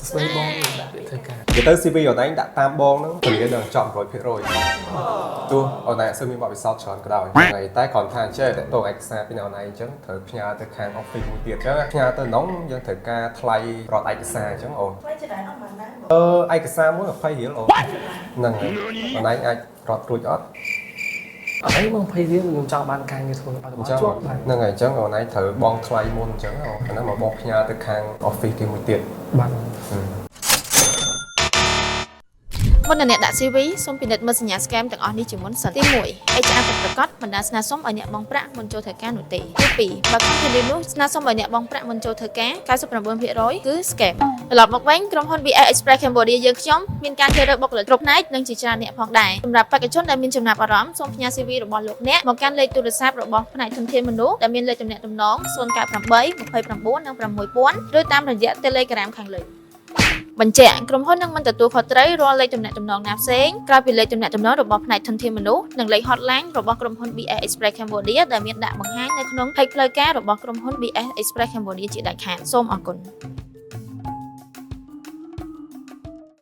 ស្ដីបងដាក់ពាក្យធ្វើការ និយាយទៅ CV អូនឯងដាក់តាមបងហ្នឹងពលាដល់ចប់100%ទោះអូនឯងអត់សូវមានបទពិសោធន៍ច្រើនក៏ដោយហើយតែគ្រាន់ថាចេះតទៅឯកសារពីអូនឯងអញ្ចឹងត្រូវផ្ញើទៅខាង office មួយទៀតអញ្ចឹងផ្ញើទៅនោះយើងត្រូវការថ្លៃរត់ឯកសារអញ្ចឹងអូន ថ្លៃច្រើនអត់បានដែរបង អឺឯកសារមួយ20រៀលអូនហ្នឹងហើយអូនឯងអាចរត់រួចអត់ អត់អីបង20រៀលខ្ញុំចង់បានការងារធ្វើបាទ អញ្ចឹង ជាប់បាទ ហ្នឹងហើយអញ្ចឹងអូនឯងត្រូវបងថ្លៃមុនអញ្ចឹងអូនអាហ្នឹងមកបងផ្ញើទៅខាង office គេមួយទៀត បាទ មុននឹងអ្នកដាក់ CV សូមពិនិត្យមើលសញ្ញា scam ទាំងអស់នេះជាមុនសិនទី1 HR ពិតប្រាកដមិនដែលស្នើសុំឲ្យអ្នកបង់ប្រាក់មុនចូលធ្វើការនោះទេទី2បើ company នោះស្នើសុំឲ្យអ្នកបង់ប្រាក់មុនចូលធ្វើការ99%គឺ scam ត្រឡប់មកវិញក្រុមហ៊ុន BS Express Cambodia យើងខ្ញុំមានការជ្រើសរើសបុគ្គលិកគ្រប់ផ្នែកនិងជាច្រើនអ្នកផងដែរសម្រាប់បេក្ខជនដែលមានចំណាប់អារម្មណ៍សូមផ្ញើ CV របស់លោកអ្នកមកកាន់លេខទូរស័ព្ទរបស់ផ្នែកធនធានមនុស្សដែលមានលេខទំនាក់ទំនង098 29និង6000ឬតាមរយៈ Telegram ខាងលើ បញ្ជាក់ក្រុមហ៊ុននឹងមិនទទួលខុសត្រូវរាល់លេខទំនាក់ទំនងណាផ្សេងក្រៅពីលេខទំនាក់ទំនងរបស់ផ្នែកធនធានមនុស្សនិងលេខ hotline របស់ក្រុមហ៊ុន BS Express Cambodia ដែលមានដាក់បង្ហាញនៅក្នុង page ផ្លូវការរបស់ក្រុមហ៊ុន BS Express Cambodia ជាដាច់ខាតសូមអរគុណ។